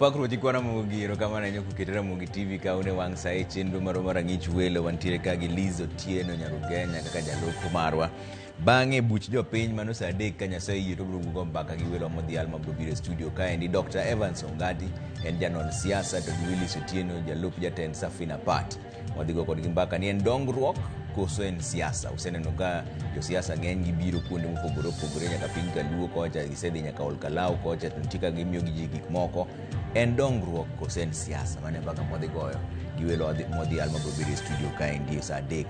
Opak ruoth kwana Ramogi, erokamano ahinya kukete Ramogi TV ka une wang' sa e chenro marwa mar Ang'ich Welo. Wantiere ka gi Liz Otieno Nyarugenya kaka jalupo marwa. Bang'e buch jopiny mano sa 3 ka Nyasaye oyie to biro go mbaka gi welo modhial ma biro biro e studio kaendi. Dr. Evans Ongati en janon siasa to gi Willis Otieno jalup jatend Safina Party. Wadhi go kodgi mbaka ni en dongruok koso en siasa. Useneno ka josiasa ng'eny gibiro kuonde mopogore opogore nyaka piny Kaluo kocha, gisedhi nyaka Olkalau kocha, to nitie kaka gimiyo gi ji gik moko. En dongruok koso en siasa? Mano e mbaka mwadhi goyo gi welo modhial mabiro bedo e studio kaendi e sa 3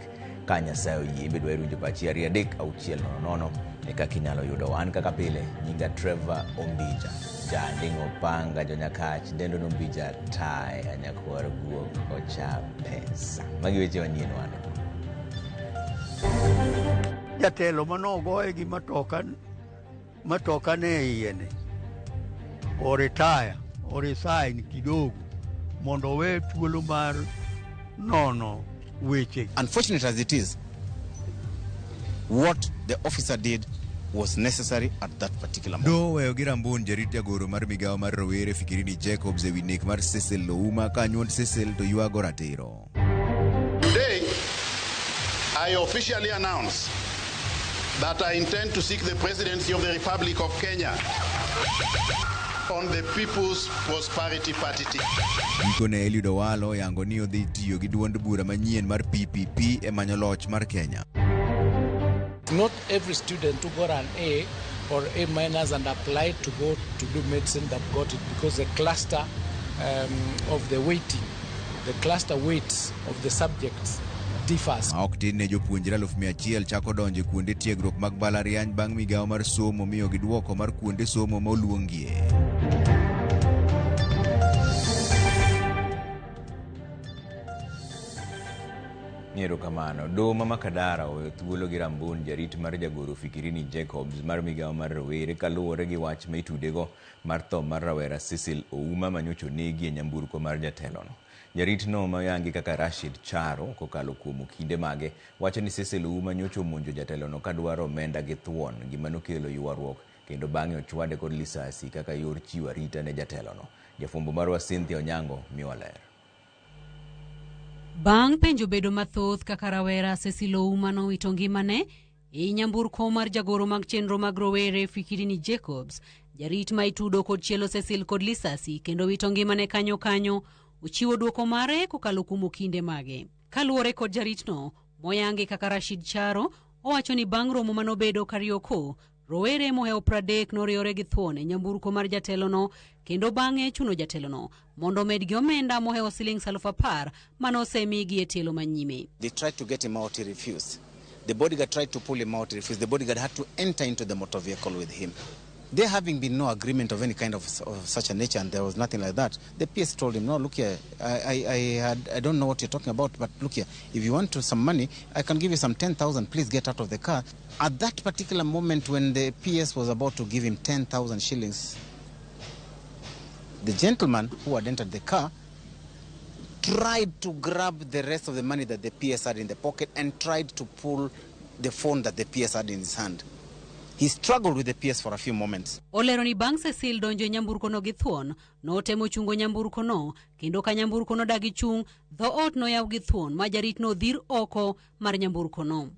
ka Nyasaye oyie. Ibed wahero winjo pachi 2 3 6 0 0 e kaka inyalo yudowa. An kaka pile, nyinga Trevor Ombija, janding'o panga jonyakach, dendo nombija tae anyakwar guok ocha pesa. Magi weche manyien wan. Jatelo manogoye gi matoka matoka ne iye ni oritaya orisign kidogo mondo owe thuolo mar nono weche. Unfortunate as it is, what the officer did was necessary at that particular moment. Doho oweyo gi Rambun jarit jagoro mar migawo mar rowere Fikirini Jacobs ewi nek mar Cecil Ouma ka anyuond Cecil to ywago ratiro. Today, I officially announce that I intend to seek the presidency of the Republic of Kenya on the People's Prosperity Party ticket. Gikone Eliud Owalo oyango ni odhi tiyo gi duond bura manyien mar PPP e manyo loch mar Kenya. Not every student who got an A or A minus and applied to go to do medicine that got it, because the cluster of the weighting, the cluster weights of the subjects differs. Ma ok tin ne jopuonjre 100,000 chako donjo e kuonde tiegruok mag mbalariany bang' migawo mar somo miyogi duoko mar kuonde somo ma oluongie. Erokamano. Doho ma Makadara oweyo thuolo gi Rambun jarit mar jagoro Fikirini Jacobs mar migawo mar rowere kaluwore gi wach ma itudego mar tho mar rawera Cecil Ouma manyocha onegi e nyamburko mar jatelono. Jaritno ma oyangi kaka Rashid Charo kokalo kuom okinde mage wacho ni Cecil Ouma nyocha omonjo jatelono kadwaro omenda gi thuon gima nokelo ywaruok kendo bang'e ochwade kod lisasi kaka yor chiwo arita ne jatelono. Jafwambo marwa Cynthia Onyango miwa ler. Bang' penjo bedo mathoth kaka rawera Cecil Ouma nowito ngimane e nyamburko mar jagoro mag chenro mag rowere Fikirini Jacobs, jarit ma itudo kod chielo Cecil kod lisasi kendo wito ngimane kanyo kanyo, ochiwo duoko mare kokalo kuom okinde mage. Kaluwore kod jaritno, moyangi kaka Rashid Charo, owacho ni bang' romo manobedo Karioko, rowere mohewo 30 noriwore gi thuon e nyamburko mar jatelono kendo bang'e chuno jatelono mondo omedgi omenda mohewo siling 10,000 mane osemigi e tielo manyime. They tried to get him out, he refused. The bodyguard tried to pull him out, he refused. The bodyguard had to enter into the motor vehicle with him. There having been no agreement of any kind of such a nature, and there was nothing like that, the PS told him, no, look here, I don't know what you're talking about, but look here, if you want some money, I can give you some 10,000, please get out of the car. At that particular moment when the PS was about to give him 10,000 shillings, the gentleman who had entered the car tried to grab the rest of the money that the PS had in the pocket and tried to pull the phone that the PS had in his hand. He struggled with the PS for a few moments. Olero ni bang' Cecil donjo e nyamburko no gi thuon, notemo chungo nyamburko no, kendo ka nyamburko no dagi chung', dho ot noyaw gi thuon ma jarit no odhir oko mar nyamburko no.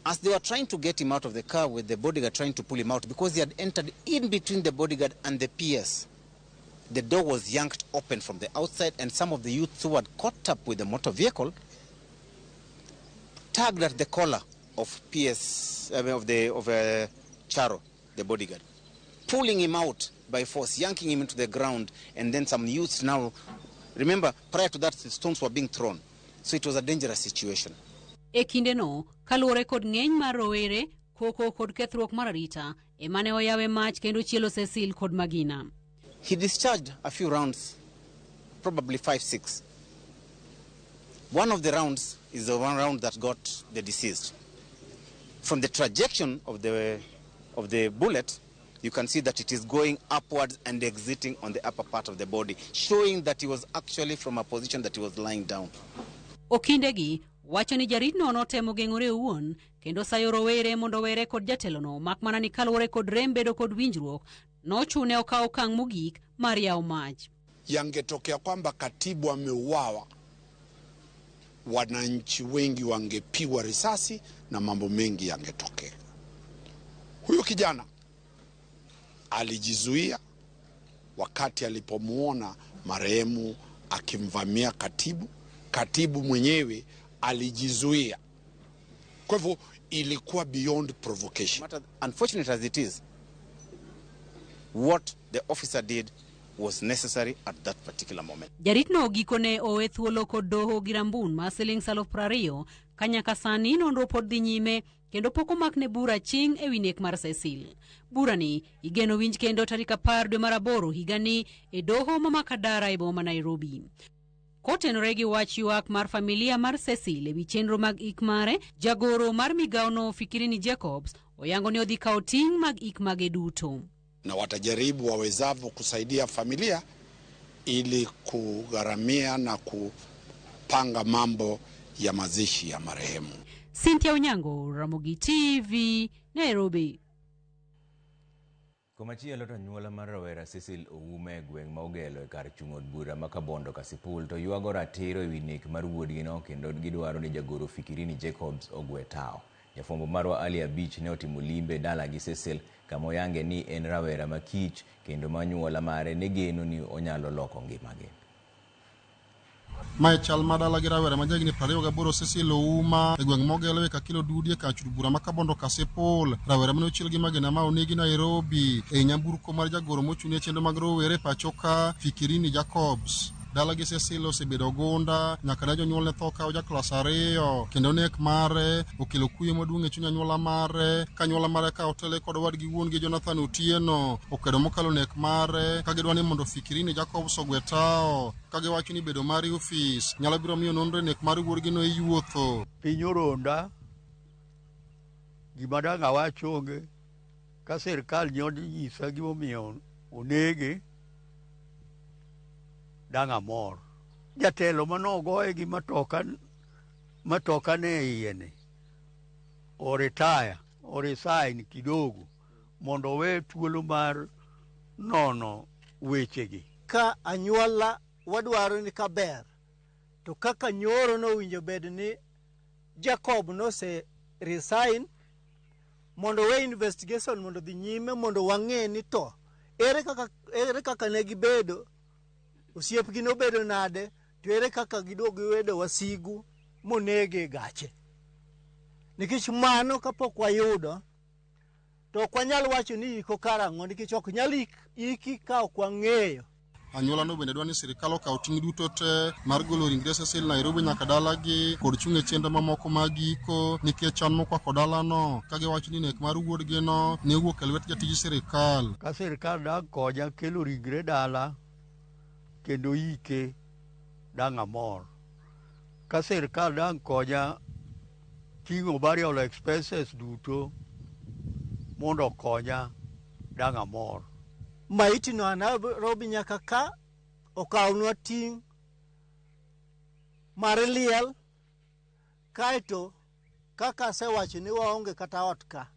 As they were trying to get him out of the car with the bodyguard trying to pull him out, because he had entered in between the bodyguard and the PS, the door was yanked open from the outside, and some of the youths who had caught up with the motor vehicle tugged at the collar of PS, of the, of Charo, the bodyguard, pulling him out by force, yanking him into the ground, and then some youths now, remember, prior to that, the stones were being thrown. So it was a dangerous situation. E kindeno, kaluwore kod ng'eny mar rowere, koko kod kethruok mar arita, ema ne oyawe mach kendo chielo Cecil kod magina. He discharged a few rounds, probably 5-6. One of the rounds is the one round that got the deceased. From the trajectory of the bullet, you can see that it is going upwards and exiting on the upper part of the body, showing that he was actually from a position that he was lying down. Okindegi wacho ni jaritno notemo geng'ore owuon kendo sayo rowere mondo owere kod jatelono, mak mana ni kaluwore kod rem bedo kod winjruok, nochune okawo okang' mogik mar yawo mach. Yangetokea kwamba katibu ameuawa, wananchi wengi wangepigwa risasi na mambo mengi yangetokea. Huyu kijana alijizuia wakati alipomuona marehemu akimvamia katibu. Katibu mwenyewe alijizuia. Kwa hivyo ilikuwa beyond provocation. Matter, unfortunate as it is, what the officer did was necessary at that particular moment. Jaritno gikone owe thuolo kod doho gi rambun mar siling 20,000 ka nyaka sani nonro pod dhi nyime kendo pok omakne bura ching' ewi nek mar Cecil. Burani igeno winj kendo tarik 10 dwe mar 8 higani e doho ma Makadara e boma ma Nairobi. Kotenore gi wach ywak mar familia mar Cecil ewi chenro mag ik mare, jagoro mar migawono Fikirini Jacobs oyango ni odhi kawo ting' mag ik mage duto. Na watajaribu wawezavyo kusaidia familia ili kugharamia na kupanga mambo ya mazishi ya marehemu. Cynthia Onyango, Ramogi TV, Nairobi. Komachielo to anyuola mar rawera Cecil Oume e gweng' ma Ogelo e kar chung' od bura ma Kabondo Kasipul to ywago ratiro ewi nek mar wuodgino kendo gidwaro ni jagoro Fikirini Jacobs ogwe tao. Jafwambo marwa Ali Abich ne otimo limbe dalagi Cecil kama oyange ni en rawera makich kendo ma anyuola mare ne geno ni onyalo loko ngimagi. Mae chal ma dala gi rawera ma jahigni 28 Cecil Ouma e gweng' Mogelo e Kakilo Dudi e kar bura ma Kabondo Kasipul. Rawera mane ochiel gi magina ma onegi Nairobi e nyamburko mar jagoro mochung' ne chenro mag rowere e pacho ka Fikirini Jacobs. Dala gi Cecil osebedo ogunda nyaka ne jonyuolne tho kawo ja klas 2 kendo nek mare okelo kuyo maduong' e chuny anyuola mare ka anyuola mare ka otele kod owadgi wuon gi Jonathan Otieno okwedo mokalo nek mare ka gidwa ni mondo Fikirini Jacobs ogwe tao ka giwacho ni bedo mare e ofis nyalo biro miyo nonro e nek mar wuorgi no e yuotho. Piny oronda, gima dang' awach onge, ka sirkal nyalo nyisa gimomiyo onege, dang' amor. Jatelo manogoye gi matoka ne iye ni, oretire, oresign kidogo mondo owe thuolo mar nono wechegi. Ka anyuola wadwaro ni kaber, to kaka nyoro nowinjo bed ni Jacob nose resign mondo we investigation mondo dhi nyime mondo wang'e ni to ere kaka ne gibedo, osiepgi nobedo nade, to ere kaka giduogo gibedo wasigu monege e gache. Nikech mano kapok wayudo, to ok wanyal wacho ni iko karang'o nikech ok nyal iki ka ok wang'eyo. Anyuola no bende dwa ni sirikal okaw ting' duto te mar golo ringre Cecil Nairobi nyaka dalagi kod chung' e chenro mamoko mag iko nikech chan mokwako dalano ka giwacho ni nek mar wuodgino ne owuok e lwet jatij sirikal. Ka sirikal dang' konya kelo ringre dala kendo ike dang' amor. Ka sirikal dang' konya ting'o burial expenses duto mondo okonya dang' amor. Maiti no a Nairobi nyaka ka okawnwa ting' mar liel, kaeto kaka asewacho ni waonge kata ot ka,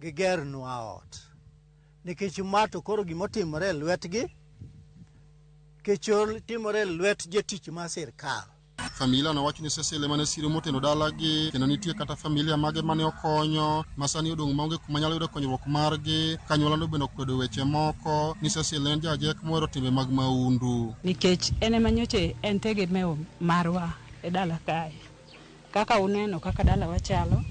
gigernwa ot. Nikech ma to koro gimotimore e lwetgi, nikech otimore e lwet jatich mar sirkal. Familia no wacho ni Cecil ema ne siro moteno dalagi kendo nitie kata familia mage mane okonyo ma sani odong' maonge kuma nyalo yudo konyruok margi. Ka anyuola no bende okwedo weche moko ni Cecil en jajek mohero timbe mag maundu. Nikech en ema nyocha en tegemeo marwa e dala kae. Kaka uneno kaka dalawa chalo,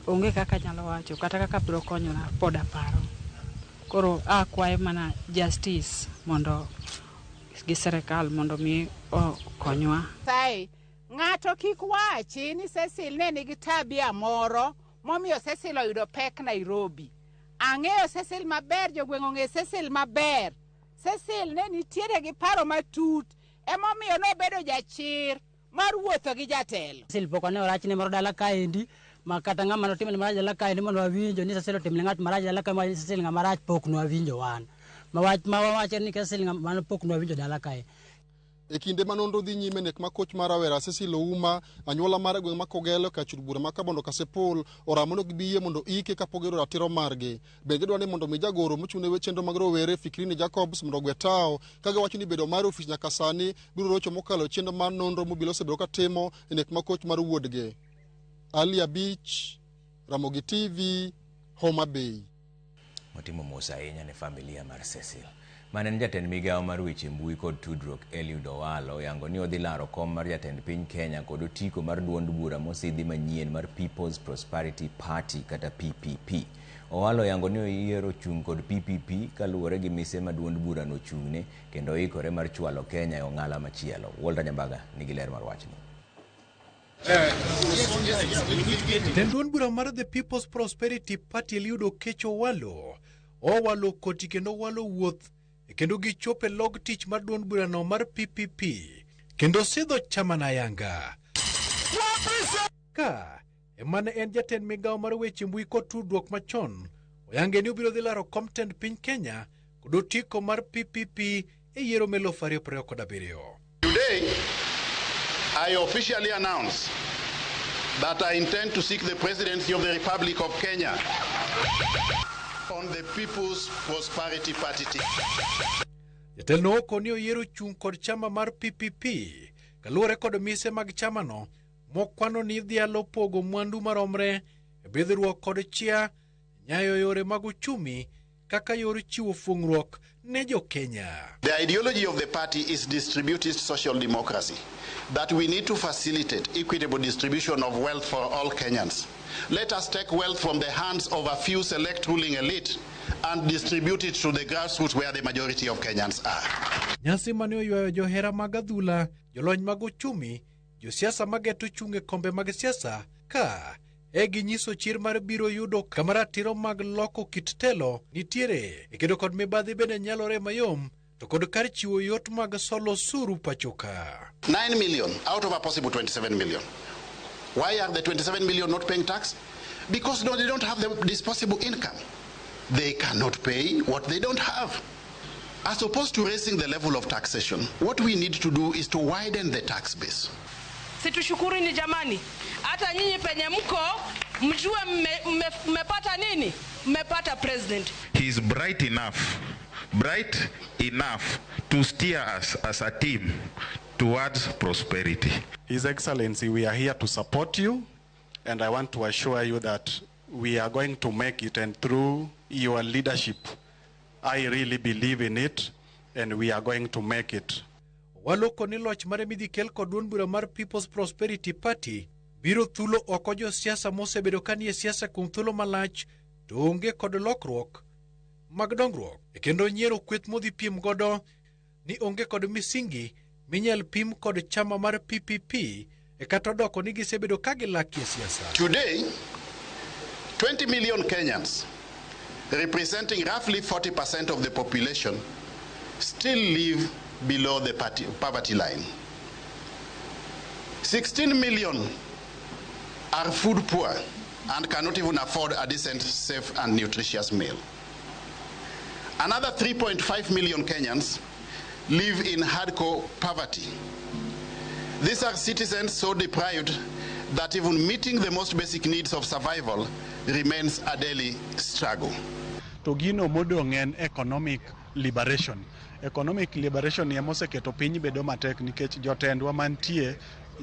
onge kaka anyalo wacho kata kaka biro konyora pod aparo. Koro akwayo mana justice mondo gi sirikal mondo mi okonywa. Sai, ng'ato kik wachi ni Cecil ne nigi tabia moro momiyo Cecil oyudo pek Nairobi. Ang'eyo Cecil maber, jogweng' ong'eyo Cecil maber. Cecil ne nitiere gi paro matut, emomiyo nobedo jachir mar wuotho gi jatelo. Cecil pok one rachne moro dala kaendi ma kata ng'ama notimne marach dala kaendi mondo wawinjo ni Cecil otimne ng'at marach dala kae ma Cecil ng'ama rach pok nwawinjo wan. Ma wach ma wawacho ni Cecil ng'ama mano pok nwawinjo dala kae. E kinde ma nonro dhi nyime nek makoch mar rawera Cecil Ouma, anyuola mar gweng' ma Kogelo kach od bura ma Kabondo Kasipul oramo ni ok gibi yie mondo ike kapok giyudo ratiro margi. Bende gidwaro ni mondo mi jagoro mochung' ne chenro mag rowere Fikirini Jacobs mondo ogwe tawo ka giwacho ni bedo mar ofis nyaka sani biro rocho mokalo chenro mar nonro mobila osebedo ka timo e nek makoch mar wuodgi. Ali Abich, Ramogi TV, Homa Bay. Watimo mos ahinya ne familia mar Cecil. Mane en jatend migawo mar weche mbui kod tudruok Eliud Owalo oyango ni odhi laro kom mar jatend piny Kenya kod otiko mar duond bura mosidhi manyien mar People's Prosperity Party kata PPP. Owalo oyango ni oyiero chung' kod PPP kaluwore gi mise ma duond bura no ochung'ne kendo oikore mar chwalo Kenya e ong'ala machielo. Walter Nyambaga nigi ler mar wachni. Jatend duond bura mar The People's Prosperity Party Eliud Okecho Owalo owalo koti kendo owalo wuoth kendo gichopo e log tich mar duond burano mar PPP kendo sidho chamano ayanga. Ka emane en jatend migawo mar weche mbui kod tudruok machon oyange ni obiro dhi laro kom tend piny Kenya kod otiko mar PPP e yiero mar 2027. Today, I officially announce that I intend to seek the presidency of the Republic of Kenya on the People's Prosperity Party ticket. Jatelno okoni oyiero chung' kod chama mar PPP kaluwore kod mise mag chamano mokwano ni dhialo pogo mwandu maromre e bidhruok kod chia nyayo yore mag uchumi kaka yor chiwo fuong'ruok ne jo-Kenya. The ideology of the party is distributist social democracy, that we need to facilitate equitable distribution of wealth for all Kenyans. Let us take wealth from the hands of a few select ruling elite and distribute it to the grassroots where the majority of Kenyans are. Nyasi mane oywayo johera mag adhula, jolony mag uchumi, josiasa mageto chung' e kombe mag siasa ka e ginyiso chir mar biro yudo kama ratiro mag loko kit telo nitiere e kedo kod mibadhi bende nyalore mayom to kod kar chiwo yot mag solo osuru pacho ka. 9 million out of a possible 27 million. Why are the 27 million not paying tax? Because no, they don't have the disposable income. They cannot pay what they don't have. As opposed to raising the level of taxation, what we need to do is to widen the tax base. Si tushukuruni jamani, hata nyinyi penye mko mjue mmepata nini? Mmepata president. He is bright enough to steer us as a team towards prosperity. His Excellency, we are here to support you, and I want to assure you that we are going to make it, and through your leadership, I really believe in it, and we are going to make it. Owalo ni loch mare midhi kel kod duond bura mar People's Prosperity Party biro thulo oko josiasa mosebedo ka nie siasa kuom thuolo malach to onge kod lokruok mag dongruok e kendo nyiero kweth modhi piem godo ni onge kod misingi minyal pim kod chama mar PPP e kata odoko ni gisebedo ka gilakie siasa. Today, 20 million Kenyans, representing roughly 40% of the population, still live below the poverty line. 16 million are food poor and cannot even afford a decent, safe, and nutritious meal. Another 3.5 million Kenyans live in hardcore poverty. These are citizens so deprived that even meeting the most basic needs of survival remains a daily struggle. To gino modong' en economic liberation. Economic liberation ema oseketo piny bedo matek nikech jotendwa mantie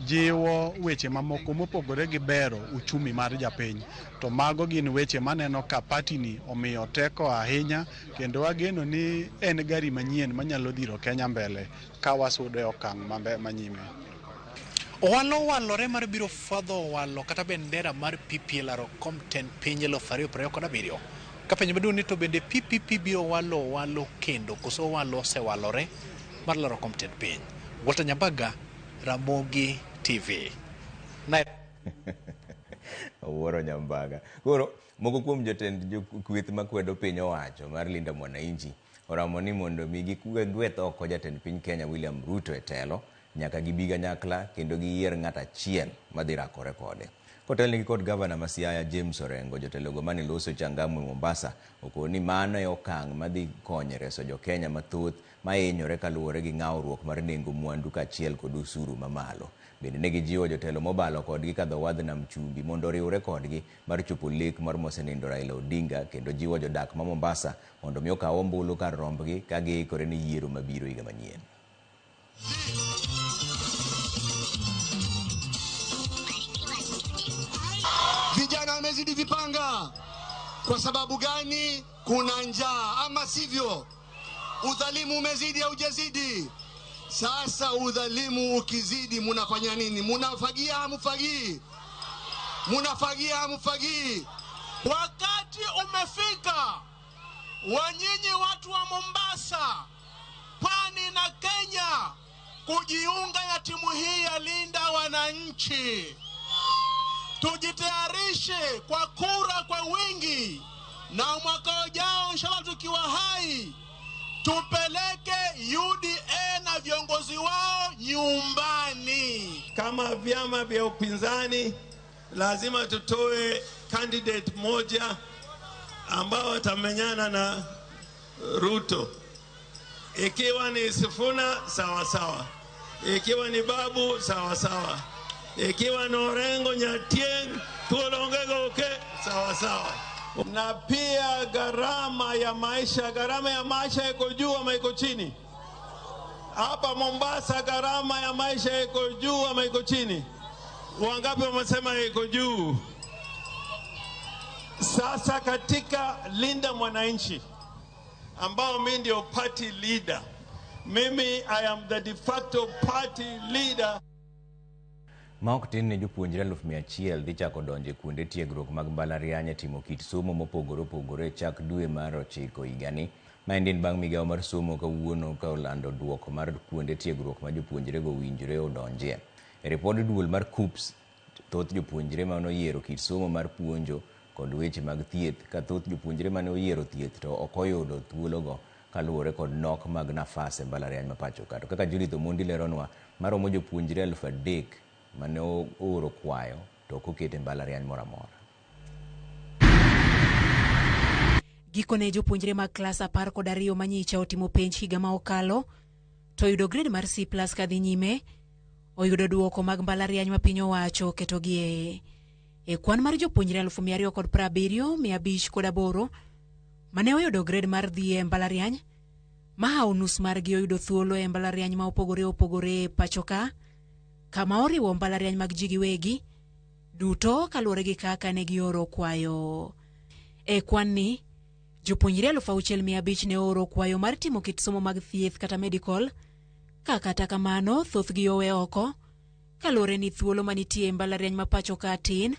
jiwo weche mamoko mopogore gi bero uchumi mar japiny. To mago gin weche maneno ka party ni omiyo teko ahinya kendo ageno ni en gari manyien manyalo dhiro Kenya mbele ka wasudo e okang' manyime. Owalo walore mar biro fwadho owalo kata bendera mar PP laro kom tend piny 2027. Ka penjo maduong' ni to bende PPP biro walo owalo kendo koso owalo osewalore mar laro kom tend piny. Walter Nyambaga, Ramogi TV. Owuoro Nyambaga. Koro moko kuom jotend kweth makwedo piny owacho mar Linda Mwananchi oramo ni mondo mi gigweth oko jatend piny Kenya William Ruto e telo nyaka gibi kanyakla kendo giyier ng'at achiel madhi rakore kode. Kotelnigi kod gavana ma Siaya James Orengo, jotelogo mane loso Changamwe Mombasa okoni ni mano e okang' madhi konyo reso jokenya mathoth mahinyore kaluwore gi ng'awruok mar nengo mwandu kaachiel kod osuru mamalo. Bende ne gijiwo jotelo mobalo kodgi kadho wadh nam chumbi mondo oriwre kodgi mar chopo lek mar mosenindo Raila Odinga kendo jiwo jodak ma Mombasa mondo mi okaw ombulu kar rombgi ka giikore ne yiero mabiro higa manyien. Vijana wamezidi vipanga. Kwa sababu gani? Kuna njaa, ama sivyo? Udhalimu umezidi au hujazidi? Sasa udhalimu ukizidi, munafanya nini? Munafagia hamufagii? Munafagia hamufagii? Wakati umefika wa nyinyi watu wa Mombasa, Pwani na Kenya kujiunga na timu hii ya Linda Wananchi. Tujitayarishe kwa kura kwa wingi, na mwaka ujao inshallah tukiwa hai tupeleke UDA na viongozi wao nyumbani. Kama vyama vya upinzani lazima tutoe candidate moja ambao atamenyana na Ruto. Ikiwa ni Sifuna sawa sawa, ikiwa ni Babu sawa sawa, ikiwa ni Orengo Nyatieng Thuol onge goke sawa sawa. Na pia gharama ya maisha, gharama ya maisha iko juu ama iko chini? Hapa Mombasa gharama ya maisha iko juu ama iko chini? Wangapi wamesema iko juu? Sasa katika Linda Mwananchi ambao mimi ndio party leader, mimi I am the de facto party leader. Ma ok tin ne jopuonjre 100,000 dhi chako donjo e kuonde tiegruok mag mbalariany e timo kit somo mopogore opogore e chak dwe mar ochiko higani. Maendi en bang' migawo mar somo kawuono ka olando duoko mar kuonde tiegruok ma jopuonjrego owinjore odonjie. E ripod duol mar KUCCPS, thoth jopuonjre mane oyiero kit somo mar puonjo kod weche mag thieth ka thoth jopuonjre mane oyiero thieth to ok oyudo thuologo kaluwore kod nok mag nafas e mbalariany ma pacho ka. To kaka Judith Omondi leronwa, maromo jopuonjre 3,000 mane ooro kwayo to ok oket e mbalariany moro amora. Gikone jopuonjre mag klas 12 manyicha otimo penj higa ma okalo to oyudo grade mar C+ kadhi nyime oyudo duoko mag mbalariany ma piny owacho oketogie. E kwan mar jopuonjre 277,508 mane oyudo grade mar dhi e mbalariany, mahawo nus margi oyudo thuolo e mbalariany ma opogore opogore e pacho ka, kama oriwo mbalariany mag ji giwegi duto kaluwore gi kaka ne gioro kwayo. E kwan ni, jopuonjre 6,500 ne ooro kwayo mar timo kit somo mag thieth kata medical, ka kata kamano thothgi owe oko kaluwore ni thuolo manitie e mbalariany ma pacho ka tin,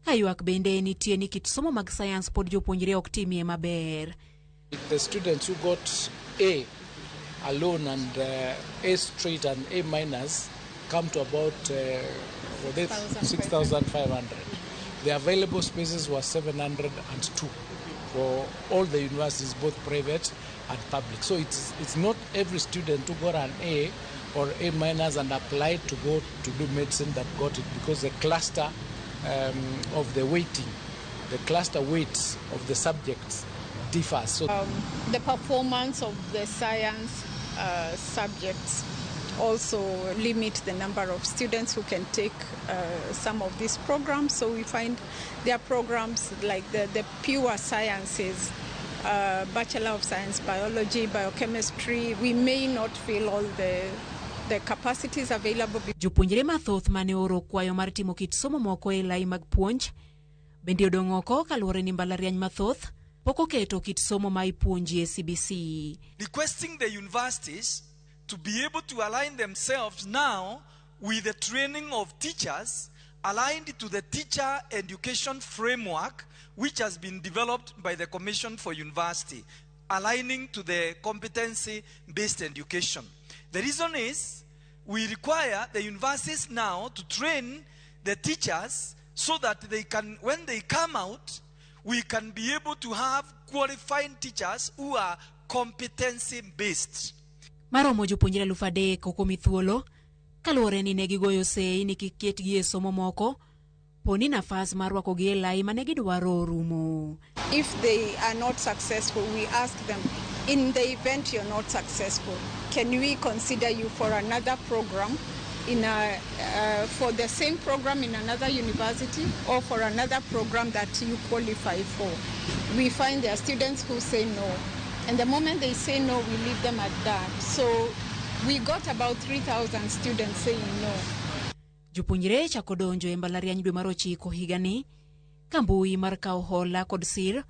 ka ywak bende nitie ni kit somo mag sayans pod jopuonjre ok timie maber. The students who got A alone and A straight and A minus come to about 6,500. The available spaces were 702 for all the universities, both private and public. So it's not every student who got an A or A minus and applied to go to do medicine that got it, because the cluster of the weighting, the cluster weights of the subjects differs. So the performance of the science subjects also limit the number of students who can take some of these programs. So we find there are programs like the pure sciences, Bachelor of Science, Biology, Biochemistry. We may not fill all the capacities available. Jopuonjre mathoth mane ooro kwayo mar timo kit somo moko e lai mag puonj bende odong' oko kaluwore ni mbalariany mathoth pok oketo kit somo ma ipuonji e CBC. Requesting the universities to be able to align themselves now with the training of teachers aligned to the teacher education framework which has been developed by the Commission for University, aligning to the competency-based education. The reason is we require the universities now to train the teachers so that they can, when they come out, we can be able to have qualified teachers who are competency-based. Maromo jopuonjre 3,000 ok omi thuolo kaluwore ni ne gigoyo sei ni kik ketgi e somo moko poni nafas mar rwakogi e lai mane gidwaro orumo. If they are not successful, we ask them, in the event you're not successful, can we consider you for another program for the same program in another university or for another program that you qualify for? We find there are students who say no. And the moment they say no, we leave them at that. So we got about 3,000 students saying no. Jopuonjre chako donjo e mbalariany dwe mar ochiko higani ka mbui mar kawo hola kod sir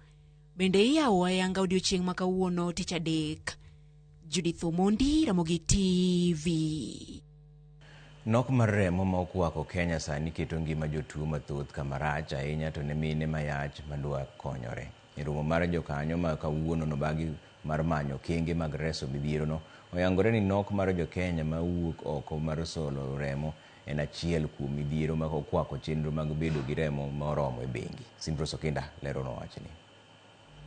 bende iyawo ayanga odiochieng' ma kawuono tich adek. Judith Omondi, Ramogi TV. Nok mar remo ma okwako Kenya sani keto ngima jotuo mathoth kama rach ahinya to ne mine mayach madwa konyore. E romo mar jokanyo ma kawuono nobagi mar manyo okenge mag reso midhierono, oyangore ni nok mar jokenya ma wuok oko mar solo remo en achiel kuom midhiero ma okwako chenro mag bedo gi remo moromo e bengi. Simprose Okinda leronwa wachni.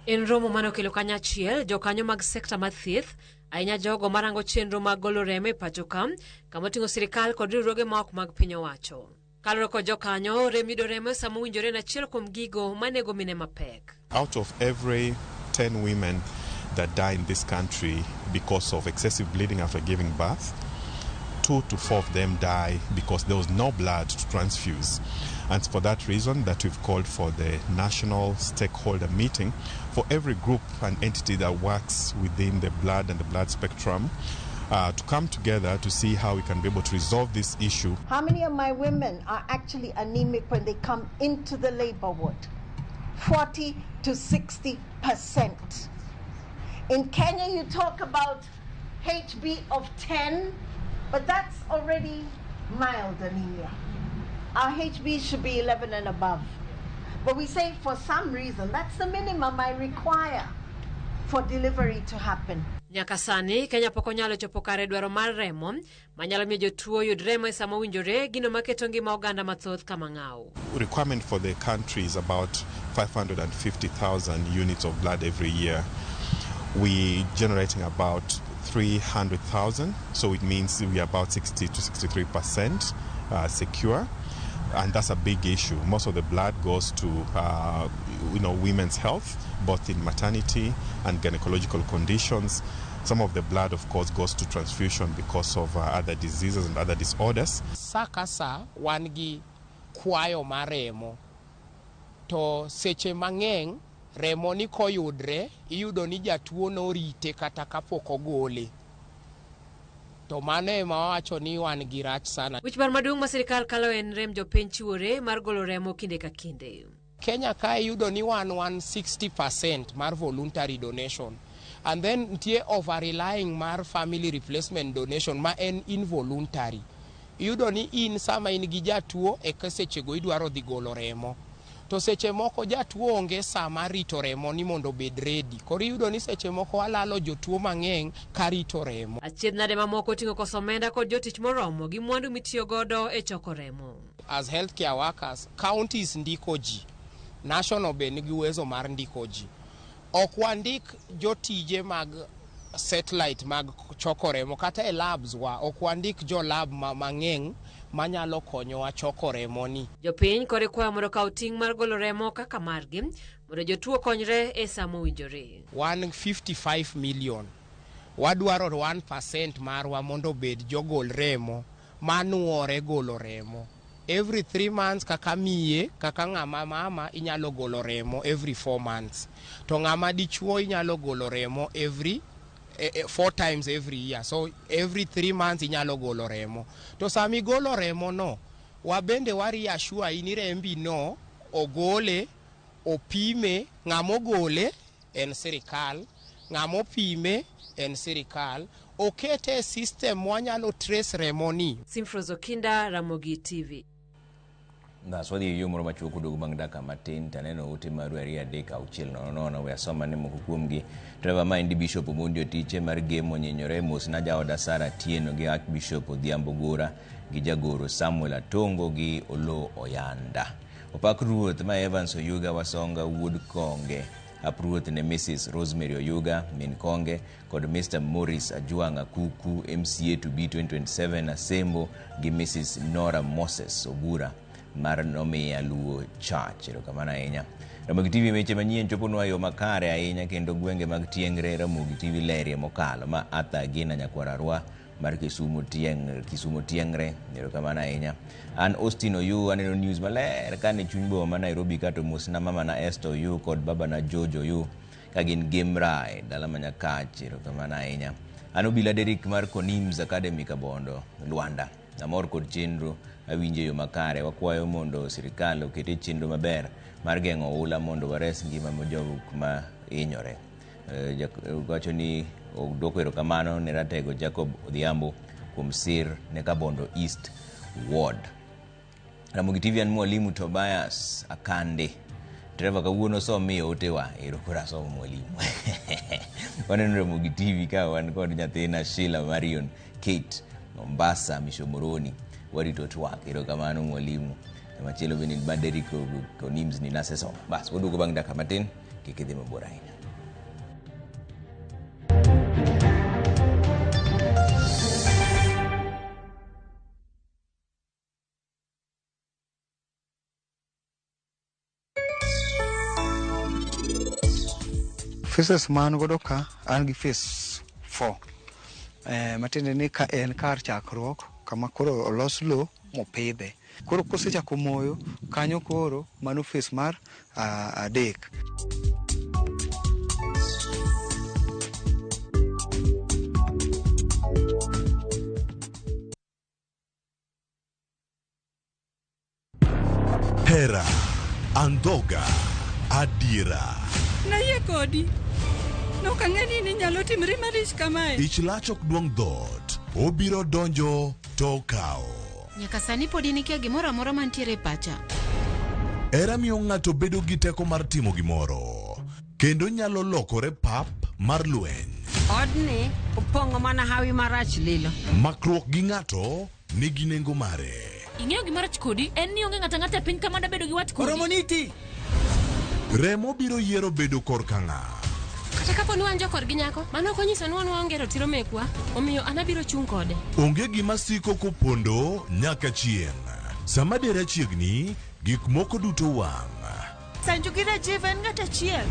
En romo mane okelo kanyachiel jokanyo mag sekta mar thieth, ahinya jogo marango chenro mag golo remo e pacho ka, kama oting'o sirikal kod riwruoge ma ok mag piny owacho. Kaluwore kod jokanyo, rem yudo remo e sama owinjore en achiel kuom gigo manego mine mapek. Out of every 10 women that die in this country because of excessive bleeding after giving birth, 2 to 4 of them die because there was no blood to transfuse. And it's for that reason that we've called for the national stakeholder meeting for every group and entity that works within the blood and the blood spectrum to come together to see how we can be able to resolve this issue. How many of my women are actually anemic when they come into the labor ward? 40 to 60%. In Kenya, you talk about HB of 10, but that's already mild anemia. Our HB should be 11 and above. But we say for some reason, that's the minimum I require for delivery to happen. Nyaka sani, Kenya pok onyalo chopo kare dwaro mar remo manyalo miyo jotuo yud remo e sama owinjore, gino maketo ngima oganda mathoth kama ng'aw. Requirement for the country is about 550,000 units of blood every year. We're generating about 300,000, so it means we are about 60 to 63% secure, and that's a big issue. Most of the blood goes to women's health, both in maternity and gynecological conditions. Some of the blood, of course, goes to transfusion because of other diseases and other disorders. Sa ka sa wan gi kwayo mar remo to seche mang'eny remo ni koyudre iyudo ni jatuo norite kata kapok ogole to mano ema wawacho ni wan gi rach sana. Wich bar maduong' ma sirikal kalo en rem jopiny chiwore mar golo remo kinde ka kinde. Kenya ka iyudo ni wan 60% mar voluntary donation and then nitie over relying mar family replacement donation ma en involuntary. Iyudo ni in sama in gi jatuo eka sechego idwaro dhi golo remo. To seche moko jatuo onge sama rito remo ni mondo obed ready. Koro iyudo ni seche moko walalo jotuo mang'eny ka rito remo. Achiedh nade mamoko oting'o koso omenda kod jotich moromo gi mwandu mitiyo godo e choko remo. As healthcare workers, counties ndiko ji. National be nigi uwezo mar ndiko ji. Ok wandik jotije mag satellite mag choko remo kata e labs wa ok wandik jo lab mang'eny manyalo konyowa choko remo ni. Jopiny kod ikwayo mondo okaw ting' mar golo remo kaka margi mondo jotuo konyre e sa mowinjore. Wan 55 million. Wadwaro 1% marwa mondo obed jogol remo manuore golo remo. Every 3 months kaka miye, kaka ng'ama mama inyalo golo remo every 4 months. To ng'ama dichuo inyalo golo remo every 4 times every year. So every 3 months inyalo golo remo. To sama igolo remo no, wabende wa reassure ni rembi no ogole, opime, ng'ama ogole en sirikal, ng'ama opime en sirikal, okete e system mwanyalo trace remo ni. Simfrose Okinda, Ramogi TV. Naswadhi e yo moro machuok oduogo bang' dakika matin taneno ote maru 2 3 6 0 0 we asoma ne moko kuomgi. Trevor Maendi Bishop Omondi Otiche mar Gemo onyinyore mos na jaoda Sara Atieno gi Archbishop Odhiambo Gora gi jagoro Samuel Atongo gi Olo Oyanda. Opak Ruoth ma Evans Oyuga Wasonga wuod Konge. Ap Ruoth ne Mrs. Rosemary Oyuga min Konge kod Mr. Morris Ajuang Akuku MCA to be 2027 Asembo gi Mrs. Nora Moses Obura. mar Nomiya Luo Church. Erokamano ahinya. Ramogi TV weche manyien choponwa e yo makare ahinya kendo gwenge mag Tiengre Ramogi TV lerie mokalo ma Arthur Agina nyakwar Arwa mar Kisumu Tieng Kisumu Tiengre. Erokamano ahinya. An Austin Oyu aneno news maler kane chuny boma ma Nairobi ka to mosna mama na Esther Oyu kod baba na George Oyu ka gin Gemra e dala ma Nyakach. Erokamano ahinya. An Obila Derrick mar Konims Academy Kabondo, Luanda. Amor kod chenro awinjo e yo makare. Wakwayo mondo sirikal okete chenro maber mar geng'o oula mondo wares ngima jok ma hinyore. Wacho ni odwoko erokamano ne ratego Jacob Odhiambo kuom sir ne Kabondo East Ward. Ramogi TV an mwalimu Tobias Akande. Trevor kawuono somiyo otewa ero koro asomo mwalimu. Waneno Ramogi TV ka wan kod nyathina Sheila Marion Kate Mombasa Mishomoroni. Warito twak erokamano mwalimu. Machielo bende ni Derrick Konims ni nasesomo. Bas waduogo bang' dakika matin kik idhi mabor ahinya. Phases ma an godo ka, an gi phase 4. Matiende ni ka en kar chakruok kama koro olos lo mopidhe. Koro kosechako moyo, kanyo koro mano phase mar 3. Hera, andhoga, adiera. Nayie kodi. Nok ang'e ni inyalo timri marich kamae. Ich lach ok duong' dhoot. Obiro donjo to okawo. Nyaka sani pod in ikia gimoro amora mantiere e pacha. Hera miyo ng'ato bedo gi teko mar timo gimoro. Kendo nyalo lokore pap mar lweny. Odni opong'o mana hawi marach lilo. Makruok gi ng'ato nigi nengo mare. Ing'eyo gima rach kodi en ni onge ng'ato ang'ata e piny ka mada bedo gi wat kodi. Oromo niti. Remo biro yiero bedo korka ng'a. Kata kapo ni wan jokorgi nyako, mano ok onyiso ni wan waonge ratiro mekwa, omiyo an abiro chung' kode. Onge gima siko kopondo nyaka chieng'. Sama dera chiegni, gik moko duto wang'. Sanju gi Rajiv en ng'at achiel.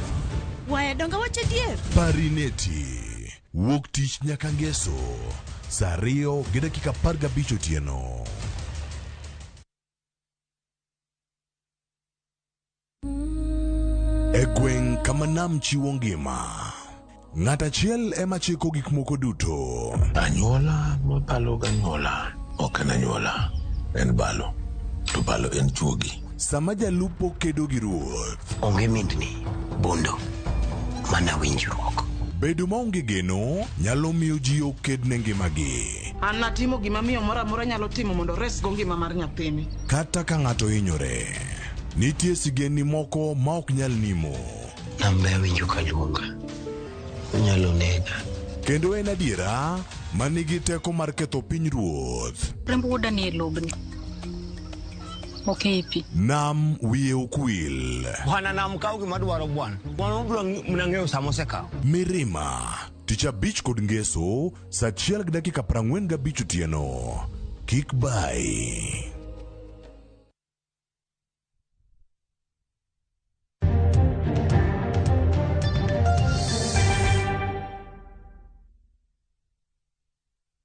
Waya donga wach adier. Parineti. Wuok tich nyaka ngeso. Saa 2:15 otieno. E gweng' kama nam chiwo ngima, ng'at achiel ema chiko gik moko duto. Anyuola mabalo ganyuola ok en anyuola, en balo. To balo en chuogi. Sama jalupo kedo gi ruoth. Onge mindni, bondo, mana winjruok. Bedo maonge geno nyalo miyo ji oked ne ngimagi. An natimo gima miyo moro amora nyalo timo mondo oresgo ngima mar nyathini. Kata ka ng'ato hinyore, nitie sigendni moko ma ok nyal nimo. Nambe awinjo ka luonga. Onyalo nega. Kendo en adiera ma nigi teko mar ketho piny ruoth. Remb wuoda nie lobni. Ok e pi. Nam wiye ok wil. Bwana nam kaw gima dwaro bwana. Bwana obiro mana ng'eyo sama osekawo. Mirima, tich abich kod ngeso, saa 1:45 otieno. Kik bayi.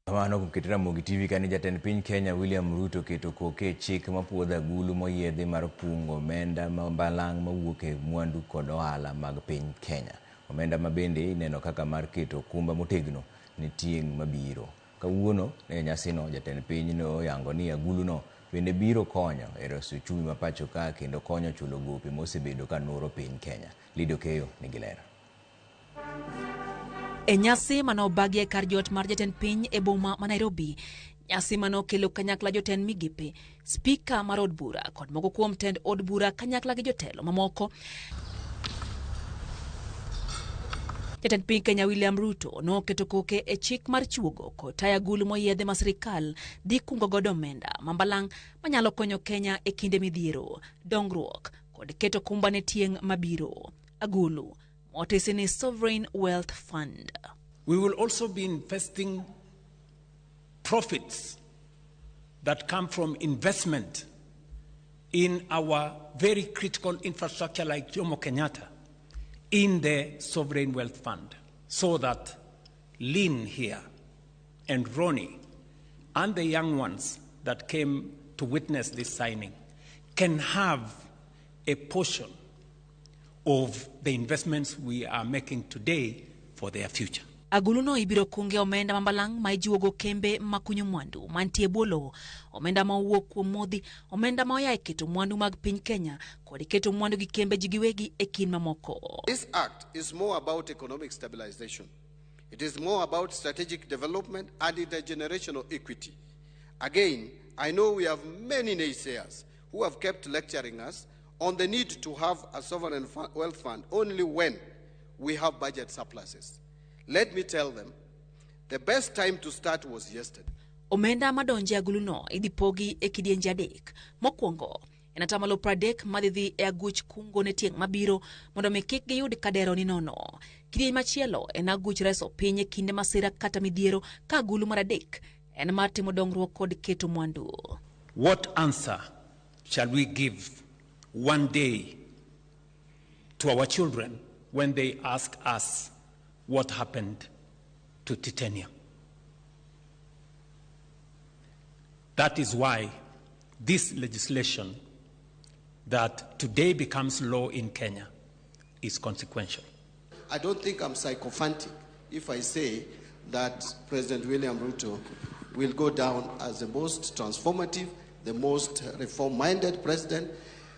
Kamano kuom keto Ramogi TV kane jatend piny Kenya William Ruto keto koke e chik mapuodho agulu moyiedhi mar kungo omenda ma balang' mawuok e mwandu kod ohala mag piny Kenya. Omenda ma bende ineno kaka mar keto okumba motegno ne tieng' mabiro. Kawuono e nyasino jatend piny ne oyango ni aguluno bende biro konyo e reso uchumi ma pacho ka kendo konyo chulo gope mosebedo ka nuro piny Kenya. Lido Keyo nigi ler. E nyasi mane obagi e kar jot mar jatend piny e boma ma Nairobi, nyasi mane okelo kanyakla jotend migepe, spika mar od bura kod moko kuom tend od bura kanyakla gi jotelo mamoko. Jatend piny Kenya William Ruto noketo koke e chik mar chuogo kod tayo agulu moyiedhi ma sirikal dhi kungo godo omenda ma mbalang' manyalo konyo Kenya e kinde midhiero, dongruok kod keto kumba ne tieng' mabiro. Agulu motisi ni Sovereign Wealth Fund. We will also be investing profits that come from investment in our very critical infrastructure like Jomo Kenyatta in the Sovereign Wealth Fund, so that Lynn here and Ronnie and the young ones that came to witness this signing can have a portion of the investments we are making today for their future. Aguluno ibiro kunge omenda mambalang' ma ijiwogo kembe makunyo mwandu mantie bwo lowo, omenda ma owuok kuom modhi, omenda ma oya e keto mwandu mag piny Kenya kod keto mwandu gi kembe ji giwegi e kind mamoko. This act is more about economic stabilization. It is more about strategic development and intergenerational equity. Again, I know we have many naysayers who have kept lecturing us on the need to have a sovereign wealth fund only when we have budget surpluses. Let me tell them, the best time to start was yesterday. Omenda madonje aguluno idhi pogi e kidienje adek. Mokwongo, en atamalo 30 madhi dhi e aguch kungo ne tieng' mabiro mondo mi kik giyud kadero ni nono. Kidieny machielo en aguch reso piny e kinde masira kata midhiero, ka agulu mar adek en mar timo dongruok kod keto mwandu. What answer shall we give one day to our children when they ask us what happened to Titanium? That is why this legislation that today becomes law in Kenya is consequential. I don't think I'm sycophantic if I say that President William Ruto will go down as the most transformative, the most reform-minded president,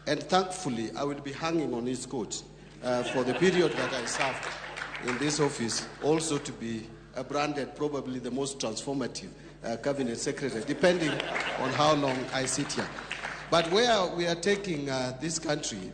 and thankfully I will be hanging on his coat for the period that I served in this office, also to be branded probably the most transformative cabinet secretary, depending on how long I sit here. But where we are taking this country,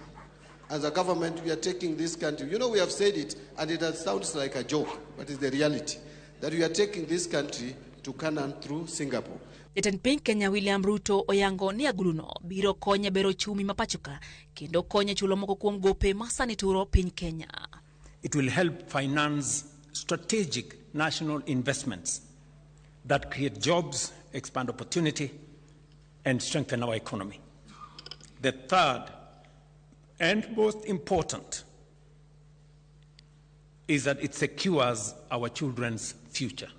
as a government, we are taking this country, you know, we have said it, and it sounds like a joke, but it's the reality, that we are taking this country to Canaan through Singapore. Jatend piny Kenya William Ruto oyango ni aguluno biro konye bero ochumi ma pachoka kendo konye chulo moko kuom gope ma sani turo piny Kenya. It will help finance strategic national investments that create jobs, expand opportunity, and strengthen our economy. The third and most important is that it secures our children's future.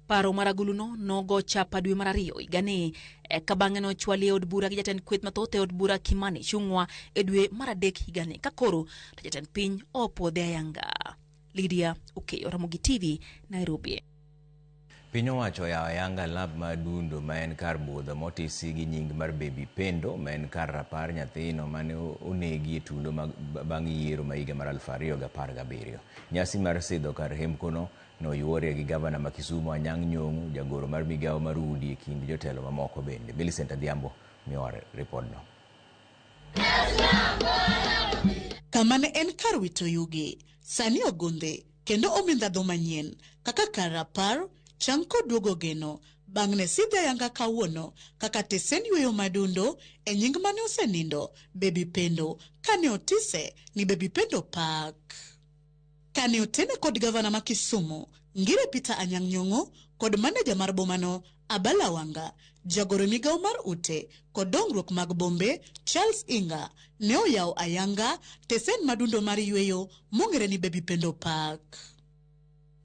Paro mar aguluno nogo chapa dwe mar ariyo higani eka bang'e nochwali e od bura gi jatend kweth mathoth e od bura Kimani Ichung'wa e dwe mar adek higani ka koro to jatend piny opuodhe ayanga. Lydia Okeyo, Ramogi TV, Nairobi. Piny owacho oyawo ayanga lab mar dundo ma en kar budho motisi gi nying mar Baby Pendo ma en kar rapar nyathino mane onegi e tulo bang' yiero ma higa mar 2017. Nyasi mar sidho kar hemkono noyuorie gi gavana ma Kisumu Anyang' Nyong'o, jagoro mar migawo mar udi e kind jotelo mamoko bende. Millicent Adhiambo miyowa ripodno. Kama ne en kar wito yugi, sani ogundhe kendo omi ndhadhu manyien kaka kar rapar, chang kod duogo geno bang' ne sidhe ayanga kawuono kaka tesen yweyo madundo e nying mane osenindo Baby Pendo kane otise ni Baby Pendo Park. Kane otene kod gavana ma Kisumu Ngire Peter Anyang' Nyong'o kod maneja mar bomano Abala Wanga, jagoro migawo mar ute kod dongruok mag bombe Charles Inga ne oyawo ayanga tesen madundo mar yweyo mong'ere ni Baby Pendo Park.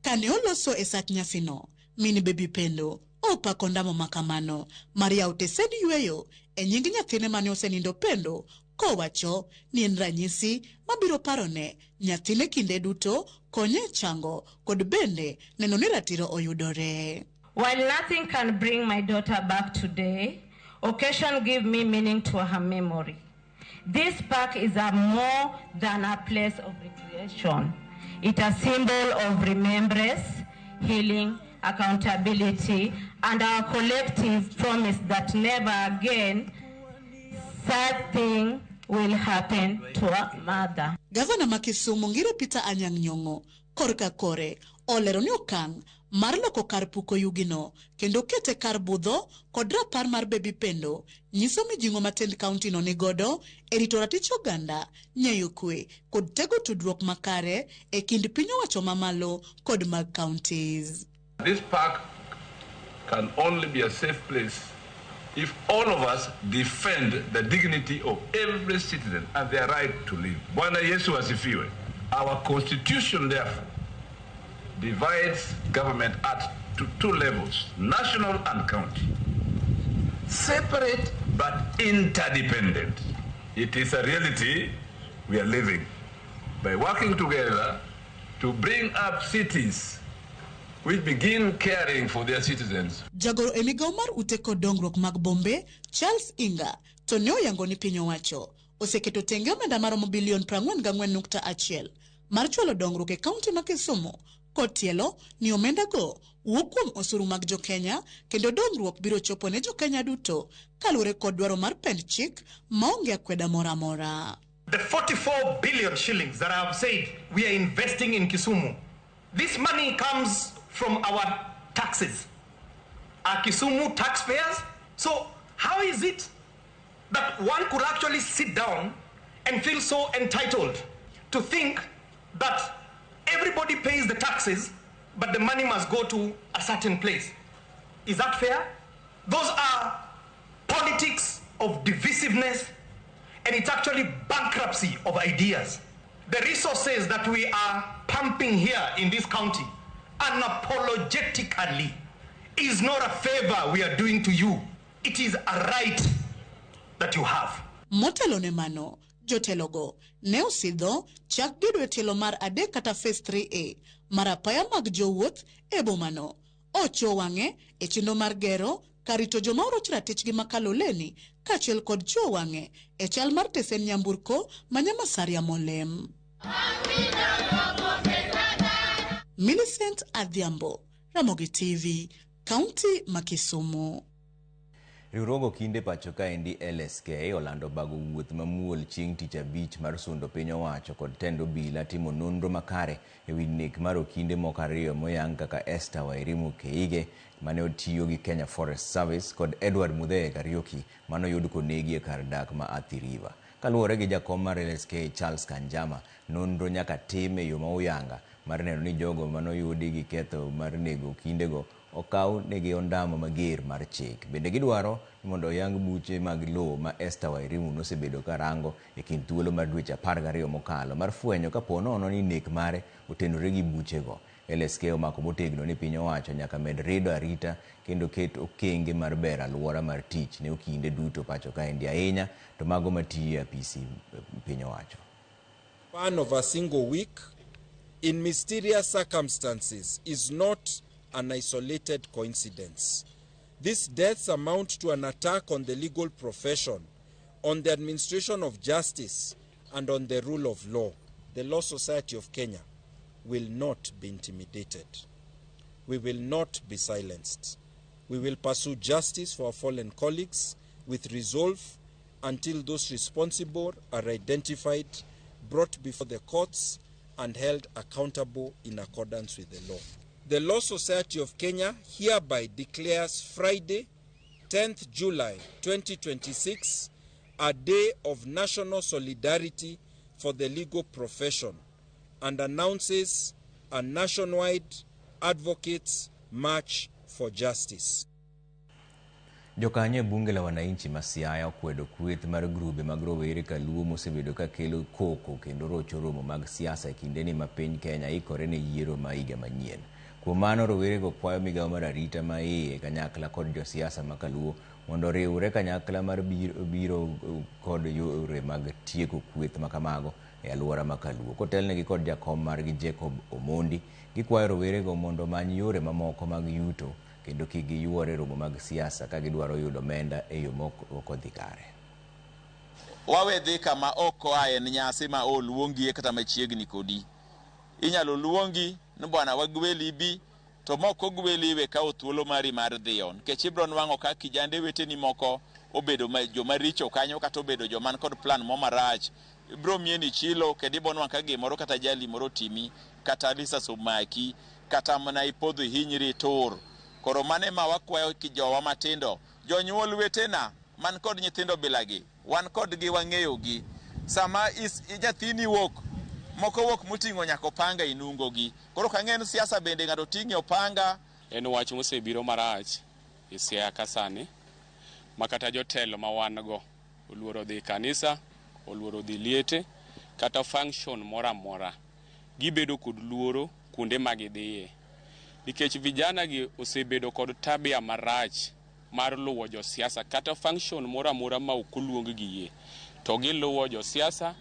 Kane oloso e sach nyasino, min Baby Pendo opako ndamo makamano mar yawo tesend yweyo e nying nyathine mane osenindo Pendo, kowacho ni en ranyisi mabiro parone nyathine kinde duto konye chango kod bende neno ni ratiro oyudore. While nothing can bring my daughter back today, occasion give me meaning to her memory. This park is a more than a place of recreation. It's a symbol of remembrance, healing, accountability, and our collective promise that never again such thing will happen to a mother. Gavana ma Kisumu Ngire Peter Anyang' Nyong'o korka kore olero ni okang' mar loko kar puko yugino kendo kete kar budho kod rapar mar Baby Pendo nyiso mijing'o ma tend kaunti no nigodo e rito ratich oganda, nyayo kwe kod tego tudruok makare e kind piny owacho mamalo kod mag counties. This park can only be a safe place If all of us defend the dignity of every citizen and their right to live. Bwana Yesu asifiwe. Our constitution, therefore, divides government at two levels, national and county. Separate but interdependent. It is a reality we are living by working together to bring up cities which begin caring for their citizens. Jagoro e migawo mar ute kod dongruok mag bombe, Charles Inga, to ne oyango ni piny owacho oseketo tenge omenda maromo bilion 44.1 mar chwalo dongruok e kaunti ma Kisumu kotielo ni omendago wuok kuom osuru mag jokenya kendo dongruok biro chopo ne jokenya duto kaluwore kod dwaro mar pend chik maonge akweda moro amora. The 44 billion shillings that I have said we are investing in Kisumu, this money comes from our taxes. Are Kisumu taxpayers? So how is it that one could actually sit down and feel so entitled to think that everybody pays the taxes, but the money must go to a certain place? Is that fair? Those are politics of divisiveness, and it's actually bankruptcy of ideas. The resources that we are pumping here in this county, unapologetically, is not a favor we are doing to you. It is a right that you have. Motelo ne mano, jotelogo ne osidho chak gedo e tielo mar 3 kata phase 3A mar apaya mag jowuoth e bomano. Ocho wang'e e chenro mar gero kar rito joma oroch ratichgi ma Kaloleni kaachiel kod chuo wang'e e chal mar tesen nyamburko ma Nyamasaria Molem. Millicent Adhiambo, Ramogi TV, Kaunti ma Kisumu. Riwruog okinde pacho kaendi LSK olando bago wuoth mamuol chieng' tich abich mar sundo piny owacho kod tend obila timo nonro makare e wi nek mar okinde moko ariyo moyang kaka Esther Wairimu Keige mane otiyo gi Kenya Forest Service kod Edward Muthee Kariuki manoyud konegi e kar dak ma Athi River. Kaluwore gi jakom mar LSK Charles Kanjama, nonro nyaka tim e yo ma uyanga mar neno ni jogo manoyudi gi ketho mar nego okindego okaw negi ondamo mager mar chik. Bende gidwaro ni mondo oyang buche mag lowo ma Esther Wairimu nosebedo ka rango e kind thuolo mar dweche 12 mokalo mar fwenyo kapo nono ni nek mare otenore gi buchego. LSK omako motegno ni piny owacho nyaka med rido arita kendo ket okenge mar bero alwora mar tich ne okinde duto pacho kaendi ahinya to mago matiyo e apisi piny owacho. Span of a single week in mysterious circumstances is not an isolated coincidence. These deaths amount to an attack on the legal profession, on the administration of justice, and on the rule of law. The Law Society of Kenya will not be intimidated. We will not be silenced. We will pursue justice for our fallen colleagues with resolve until those responsible are identified, brought before the courts, and held accountable in accordance with the law. The Law Society of Kenya hereby declares Friday, 10th July 2026, a day of national solidarity for the legal profession and announces a nationwide advocates march for justice. Jokanyo e bunge la wananchi ma Siaya okwedo kweth mar grube mag rowere kaluo mosebedo ka kelo koko kendo rocho romo mag siasa e kindeni ma piny Kenya ikore ne yiero ma higa manyien. Kuom mano rowerego kwayo migawo mar arita ma iye kanyakla kod josiasa ma kaluo mondo oriwre kanyakla mar biro kod yore mag tieko kweth ma kamago e alwora ma kaluo. Kotelnegi kod jakom margi Jacob Omondi, gikwayo rowerego mondo omany yore mamoko mag yuto kendo kik giyuore romo mag siasa ka gidwaro yudo omenda e yo mok odhi kare. Wawe dhi kama ok oa en nyasi ma oluongie kata machiegni kodi. Inyalo luongi ni bwana wagweli bi, to mok ogweli we kawo thuolo mari mar dhiyo. Nikech ibiro nwang'o ka kijande weteni moko obedo joma richo kanyo kata obedo joma man kod plan mo marach. Ibiro mieni chilo kendo ibiro nwang'o ka gimoro kata jali moro otimi, kata lisas omaki, kata mana ipodho ihinyri itur. Koro mano ema wakwayo jowa matindo, jonyuol wetena man kod nyithindo bilagi, wan kodgi wang'eyogi. Sama nyathini wuok, moko wuok moting'o nyaka opanga e nungogi. Koro ka ng'en siasa bende ng'ato ting'e opanga. En wach mosebiro marach e Siaya ka sani. Ma kata jotelo ma wan go oluoro dhi kanisa, oluoro dhi liete, kata function moro amora. Gibedo kod luoro kuonde ma gidhiye. Nikech vijana gi osebedo kod tabia marach mar luwo josiasa kata function moro amora ma ok oluong giye. To giluwo josiasa,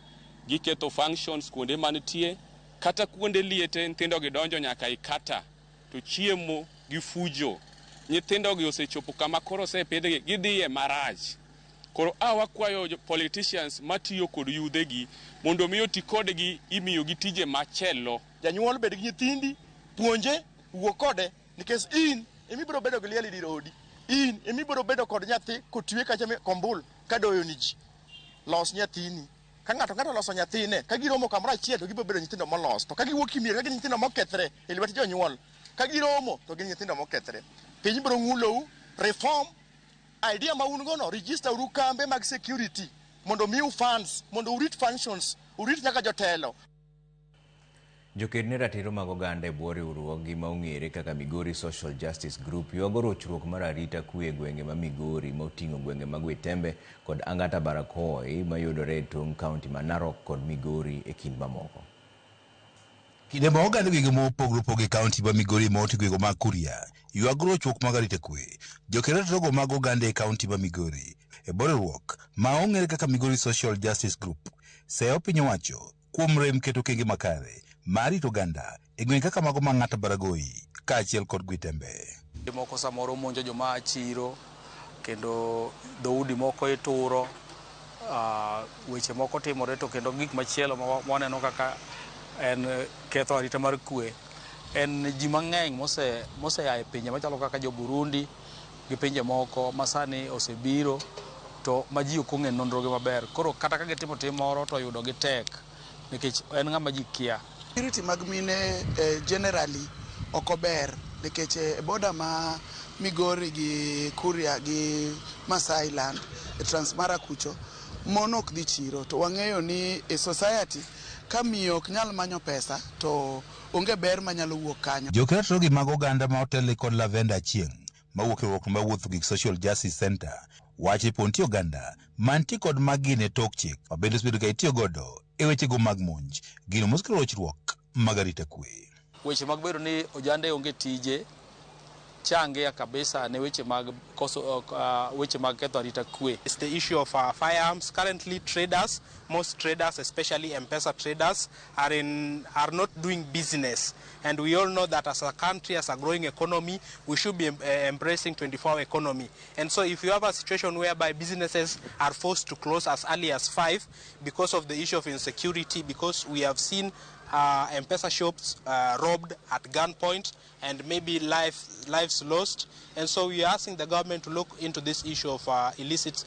giketho functions kuonde mantie, kata kuonde liete nyithindo gi donjo nyaka i kata to chiemo gi fujo. Nyithindo gi osechopo kama koro osepidhgi gidhiye marach. Koro a wakwayo politicians matiyo kod yudhe gi mondo mi oti kodgi imiyo gi tije machelo. Janyuol bed gi nyithindi, puonje, wuo kode nikech in ema ibiro bedo gi liel e dir odi. In ema ibiro bedo kod nyathi kotwe kacha kombul kadoyo ni ji. Los nyathini. Ka ng'ato ng'ato oloso nyathine, ka giromo kamoro achiel to gibiro bedo nyithindo molos. To ka giwuok e mier ka gin nyithindo mokethre e lwet jonyuol, ka giromo to gin nyithindo mokethre. Piny biro ng'ulou, reform idea ma un go no, register uru kambe mag security mondo omiu funds, mondo urit functions, urit nyaka jotelo. Joked ne ratiro mag oganda e bwo riwruoggi ma ong'ere kaka Migori Social Justice Group ywago rochruok mar arita kwe e gwenge ma Migori ma oting'o gwenge mag Wetembe kod Angata Barakoi mayudore e tong' kaunti ma Narok kod Migori e kind mamoko. Kinde ma oganda gwenge mopogore opogore e kaunti ma Migori ma oting'o gwenge mag Kuria ywago rochruok mag arita kwe, joked ratirogo mag oganda e kaunti ma Migori e bwo riwruok ma ong'ere kaka Migori Social Justice Group seyo piny owacho kuom rem keto okenge makare mar rito oganda e gwenge kaka mago mag Ng'ata Baragoi kaachiel kod Gwitembe. Moko samoro monjo joma a chiro kendo dhoudi moko ituro, weche moko timore to kendo gik machielo ma waneno kaka en ketho arita mar kwe en ji mang'eny mosea e pinje machalo kaka jo Burundi gi pinje moko masani osebiro to ma ji ok ong'e nonrogi maber. Koro kata ka gitimo tim moro to yudo gi tek nikech en ng'ama ji kia. Security mag mine generally ok ober nikech e border ma Migori gi Kuria gi Masai land e Transmara kucho mon ok dhi chiro to wang'eyo ni e society ka miyo ok nyal manyo pesa to onge ber manyalo wuok kanyo. Jokeratiro mag oganda ma otelne kod Lavenda Achieng' mawuok e riwruok mawuotho gik Social Justice Center wacho ni po nitie oganda mantie kod magina e tok chik ma bende osebedo ka itiyo godo e wechego mag monj, gino mosekelo rochruok mag arita kwe. Weche mag bedo ni ojande onge tije changia kabisa ne weche mag koso, weche mag ketho arita kwe. It's the issue of firearms. Currently traders, most traders, especially M-Pesa traders, are not doing business. And we all know that as a country, as a growing economy, we should be embracing 24-hour economy. And so if you have a situation whereby businesses are forced to close as early as 5 because of the issue of insecurity, because we have seen M-Pesa shops robbed at gunpoint and maybe lives lost. And so we are asking the government to look into this issue of illicit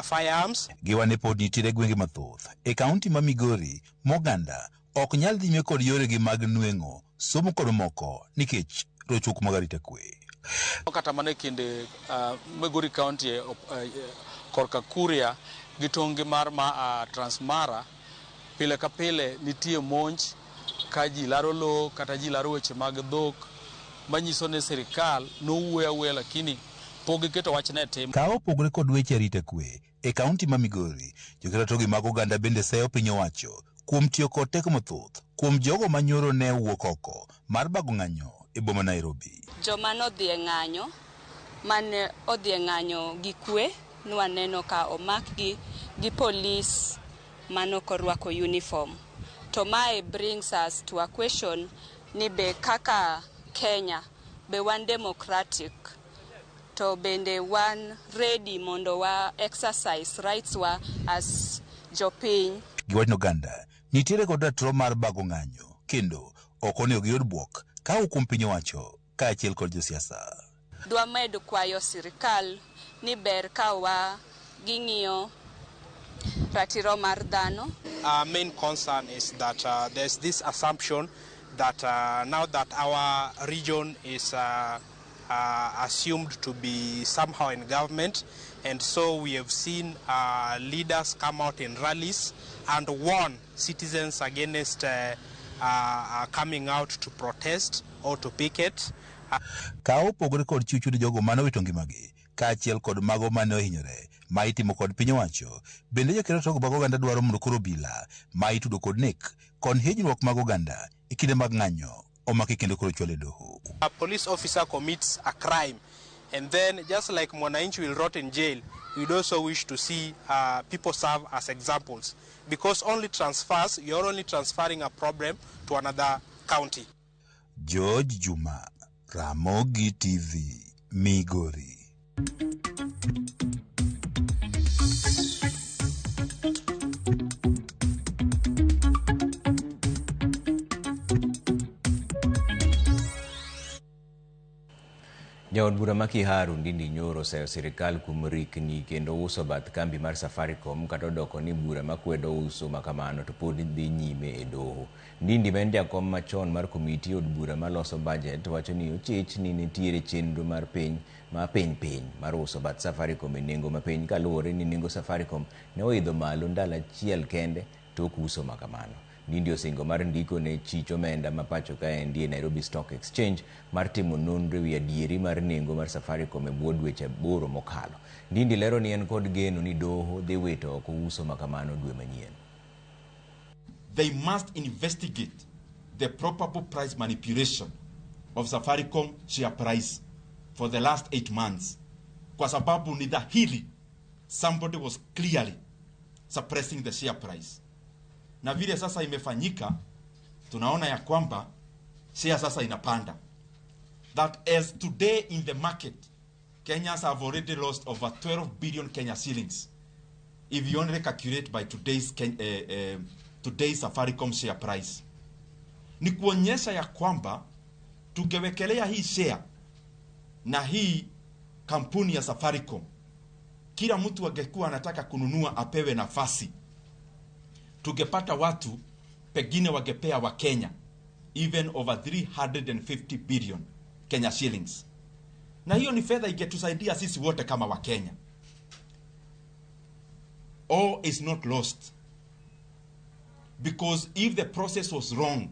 firearms. Giwa ne pod nitiere gwenge mathoth e kaunti ma Migori moganda ok nyal dhi nyime kod yoregi mag nweng'o, somo kod moko nikech rochruok mag arita kwe. Kata mana e kind Migori County korka Kuria gi tong' gi mar Transmara, pile ka pile nitie monj ka ji laro lowo kata ji laro weche mag dhok manyiso ni sirikal nowuoyo awuoya lakini pok giketo wachne e tim. Ka opogore kod weche arita kwe e kaunti ma Migori, jokeratiro mag oganda bende seyo piny owacho kuom tiyo kod teko mathoth kuom jogo ma nyoro ne owuok oko mar bago ng'anyo e boma Nairobi. Joma nodhi e ng'anyo mane odhi e ng'anyo gi kwe nwaneno ka omakgi gi polis manok orwako uniform. To mae brings us to a question ni be kaka Kenya be wan democratic to bende wan ready mondo wa exercise rights wa as jopiny. Giwacho ni oganda nitiere kod ratiro mar bago ng'anyo kendo ok onego giyud bwok ka owuok kuom piny owacho kaachiel kod josiasa. Dwamed kwayo sirikal ni ber ka wa ging'iyo ratiro mar dhano. Our main concern is that there's this assumption that now that our region is assumed to be somehow in government, and so we have seen leaders come out in rallies and warn citizens against coming out to protest or to picket. Ka opogore kod chiwo chudo jogo mane owito ngimagi kaachiel kod mago mane ohinyore ma itimo kod piny owacho. Bende jokedo togo mag oganda dwaro mondo koro obila ma itudo kod nek kod hinyruok mag oganda e kinde mag ng'anyo omaki kendo koro chwal e doho. A police officer commits a crime and then just like Mwananchi will rot in jail, we'd also wish to see people serve as examples, because only transfers, you're only transferring a problem to another county. George Juma, Ramogi TV, Migori. Jaod bura ma Kiharu Ndindi Nyoro oseyo sirikal kuom rikni kendo uso bath kambi mar Safaricom kata odoko ni bura makwedo uso makamano to pod dhi nyime e doho. Ndindi ma en jakom machon mar komiti od bura maloso bajet wacho ni ochich ni nitiere chenro mar piny ma piny piny mar uso bath Safaricom e nengo mapiny kaluwore ni nengo Safaricom ne oidho malo ndalo achiel kende tok uso makamano. Ndindi osingo mar ndiko ne chich omenda ma pacho kaendi e Nairobi Stock Exchange mar timo nonro ewi adieri mar nengo mar Safaricom e bwo dweche 8 mokalo. Ndindi lero ni en kod geno ni doho dhi wito oko uso makamano dwe manyien. They must investigate the probable price manipulation of Safaricom share price for the last 8 months. Kwa sababu ni dhahiri somebody was clearly suppressing the share price. Na vile sasa imefanyika, tunaona ya kwamba share sasa inapanda. That as today in the market, Kenyans have already lost over 12 billion Kenya shillings. If you only calculate by today's Safaricom share price. Ni kuonyesha ya kwamba tungewekelea hii share na hii kampuni ya Safaricom, kila mtu angekuwa anataka kununua apewe nafasi. Tungepata watu pengine wangepea wa Kenya even over 350 billion Kenya shillings. Na hiyo ni fedha ingetusaidia sisi wote kama wa Kenya. All is not lost. Because if the process was wrong,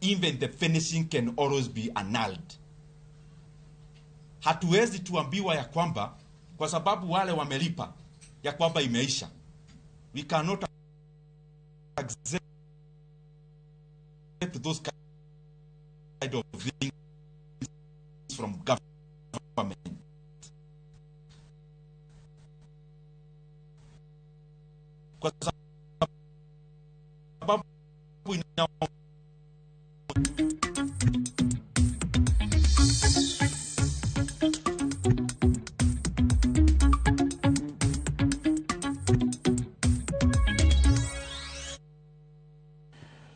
even the finishing can always be annulled. Hatuwezi tuambiwa ya kwamba kwa sababu wale wamelipa ya kwamba imeisha. We cannot accept those kind of things from government. Kwa sababu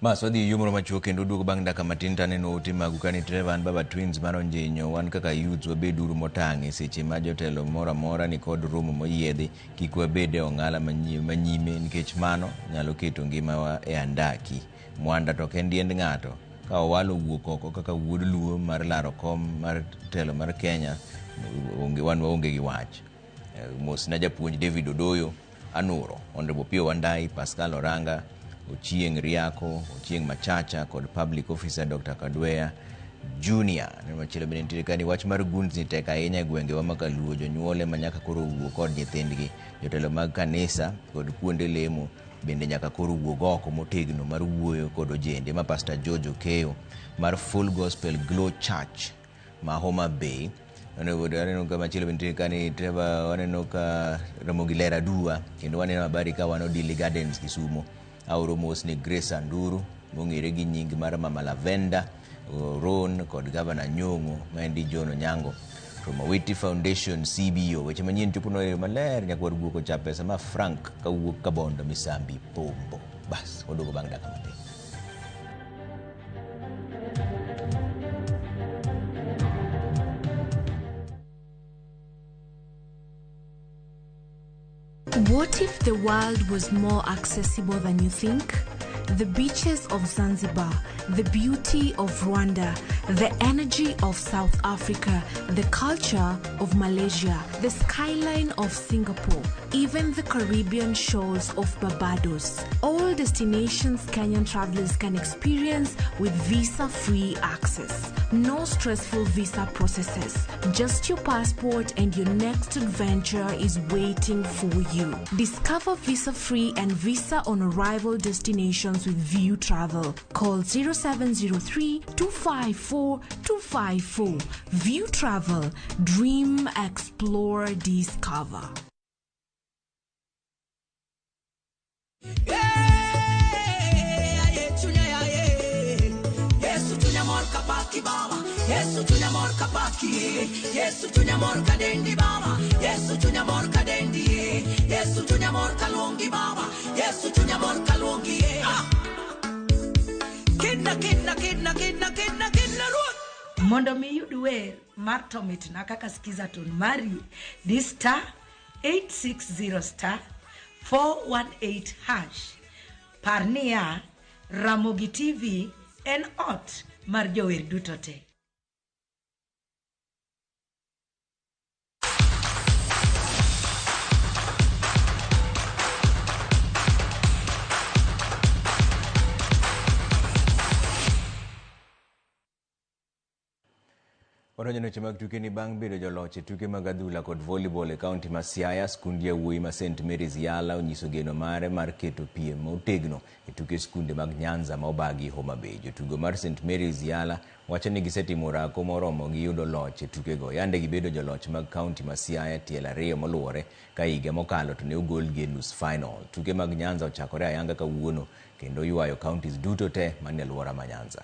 Bas wadhi yo moro machuok kendo duogo bang' dakika matin to aneno ote magu ka ni Trevor an Baba Twins mar Onjenyo wan kaka youths wabeduru motang' e seche ma jotelo moro amora ni kod romo moyiedhi kik wabed e ong'ala manyime nikech mano nyalo keto ngimawa e andaki. Mwanda to ok en diend ng'ato ka Owalo owuok oko kaka wuod Luo mar laro kom mar telo mar Kenya wan waonge gi wach. Mosna japuonj David Odoyo Anuro, Honorable Pio Wandai, Pascal Oranga, Ochieng Riako, Ochieng Machacha kod Public Officer Dr. Kadwea Junior. Neno machielo bende nitiere ka ni wach mar goons ni tek ahinya e gwengewa ma Kaluo, jonyuol ema nyaka koro wuo kod nyithindgi. Jotelo mag kanisa kod kuonde lemo bende nyaka koro wuog oko motegno mar wuoyo kod ojende ma Pastor George Okeyo mar Full Gospel Glow Church ma Homa Bay. Waneno ka machielo bende nitiere ka ni Trevor, waneno ka Ramogi Ler Adua kendo waneno habari ka wan Odili Gardens Kisumu. Aoro mos ni Grace Anduru mong'ere gi nying mar Mama Lavenda Ron kod Gavana Nyong'o ma en John Onyango from Awiti Foundation CBO. Weche manyien choponwa e yo maler nyakwar guok ocha pesa ma Frank kawuok Kabondo Misambi Pombo. Bas waduogo bang' dakika matin. What if the world was more accessible than you think? The beaches of Zanzibar, the beauty of Rwanda, the energy of South Africa, the culture of Malaysia, the skyline of Singapore, even the Caribbean shores of Barbados. All destinations Kenyan travelers can experience with visa-free access. No stressful visa processes. Just your passport and your next adventure is waiting for you. Discover visa free and visa on arrival destinations with View Travel. Call 0703 254 254. View Travel. Dream, explore, discover. Yesu chunya mor kapaki, Yesu chunya mor kadendi baba, Yesu chunya mor kadendi, Yesu chunya mor kaluongi baba, Yesu chunya mor kaluongi. Ah. Kidna kidna kidna kidna kidna kidna ruoth. Mondo mi yud wer mar to mitna kaka skiza tune mari di star 860 star 418 hash. Par niya, Ramogi TV en ot mar jower duto te. Wadonjo e weche mag tuke ni bang' bedo joloch e tuke mag adhula kod volleyball e kaunti ma Siaya, skund yawuoyi ma St Mary's Yala onyiso geno mare mar keto piem motegno e tuke skunde mag Nyanza ma obagi Homa Bay. Jotugo mar St Mary's Yala wacho ni gisetimo orako moromo gi yudo loch e tukego. Yande gibedo joloch mag kaunti ma Siaya tielo ariyo moluwore ka higa mokalo to ne ogolgi e nus final. Tuke mag Nyanza ochakore ayanga kawuono kendo ywayo counties duto te manie alwora ma Nyanza.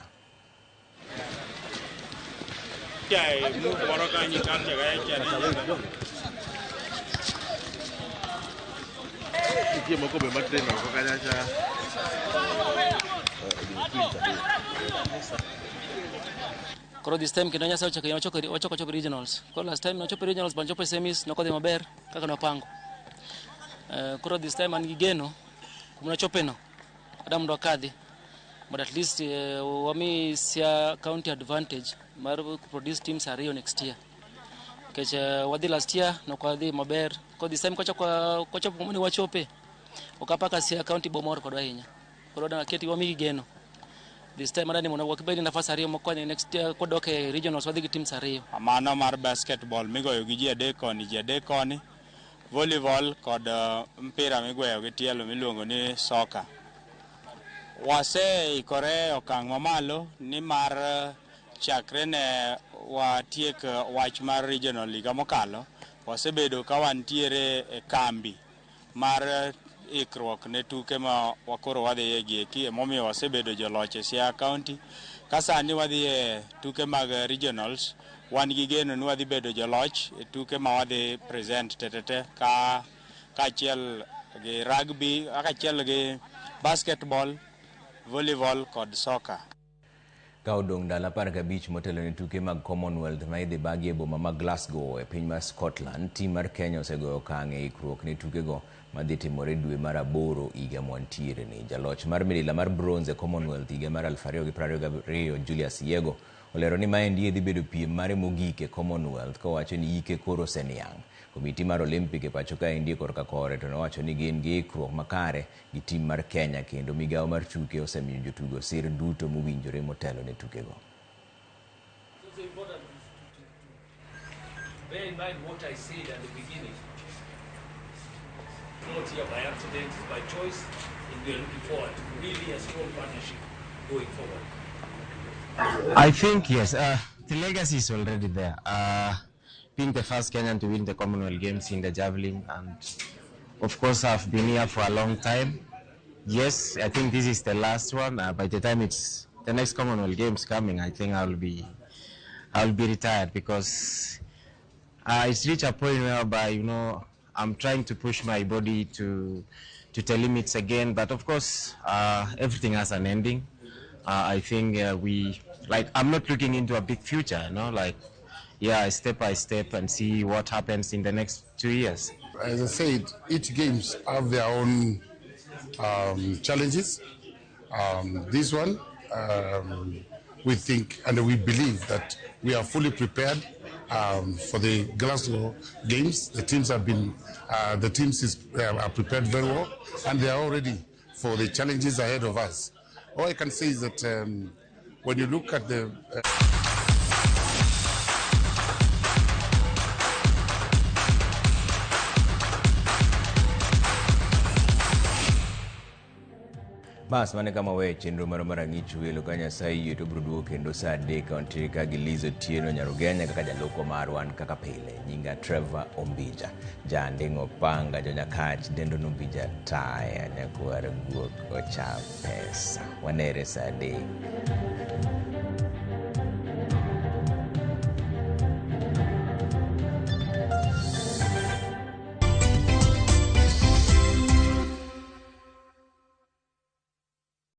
Koro this time kendo Nyasaye ochako wachako chopo regionals. Koro last time nochopo regionals but nochopo semis nokodhi maber kaka nopango. Koro this time an gi geno kuma nochope no adam mondo wakadhi. But at least wami Siaya County advantage mar produce teams ariyo next year. Nikech wadhi last year nokwadhi maber. Koro this time kochopo kuma ne wachope ok apaka Siaya County bomor kodwa ahinya. Koro dang aketi wamigi geno. This time adani mondo wakibed nafas ariyo mokonyo next year kodok e regionals wadhi gi teams ariyo. Mano mar basketball migoyo gi ji adek koni ji adek koni, volleyball kod mpira migweyo gi tielo miluongo ni soccer. Waseikore okang' mamalo nimar chakre ne watiek wach mar regional higa mokalo, wasebedo ka wantiere e kambi mar ikruok ne tuke ma wakoro wadhiye gi eki, emomiyo wasebedo joloch e Siaya County. Ka sani wadhi e tuke mag regionals, wan gi geno ni wadhi bedo joloch e tuke ma wadhi present tetete ka kaachiel gi rugby, kaachiel gi basketball, volleyball kod soccer. Ka odong' ndalo 15 motelo ne tuke mag Commonwealth ma idhi bagi e boma ma Glasgow e piny mar Scotland, tim mar Kenya osegoyo okang' e ikruok ne tukego madhi timore dwe mar 8 higa mwantiere ni. Jaloch mar midila mar bronze e Commonwealth higa mar 2022 Julius Yego olero ni maendi dhi bedo piem mare mogik e Commonwealth kowacho ni ike koro oseniang'. Komiti mar Olympic e pacho kaendi korka kore to nowacho ni gin gi ikruok makare gi tim mar Kenya kendo migawo mar tuke osemiyo jotugo sir duto mowinjore motelo ne tukego. It's important to bear in mind what I said at the beginning. It's not here by accident, it's by choice, and we are looking forward to really a strong partnership going forward. I think yes, the legacy is already there. Being the first Kenyan to win the Commonwealth Games in the javelin, and of course I've been here for a long time. Yes, I think this is the last one. By the time it's the next Commonwealth Games coming, I think I'll be retired, because it's reached a point whereby, you know, I'm trying to push my body to the limits again. But of course, everything has an ending. I think I'm not looking into a big future, you know, like, yeah, step by step and see what happens in the next 2 years. As I said, each games have their own challenges. This one, we think and we believe that we are fully prepared for the Glasgow Games. The teams have been, are prepared very well, and they are all ready for the challenges ahead of us. All I can say is that when you look at the Bas mane kama weyo chenro marwa mar Ang'ich Welo ka Nyasaye oyie to obiro duogo kendo saa 3 ka wantiere ka gi Liz Otieno Nyarugenya kaka jaloko marwa an kaka pile. Nyinga Trevor Ombija. Janding' Opanga Jonyakach dendo Nombija taya nyakwar guok ocham pesa. Wanere saa 3.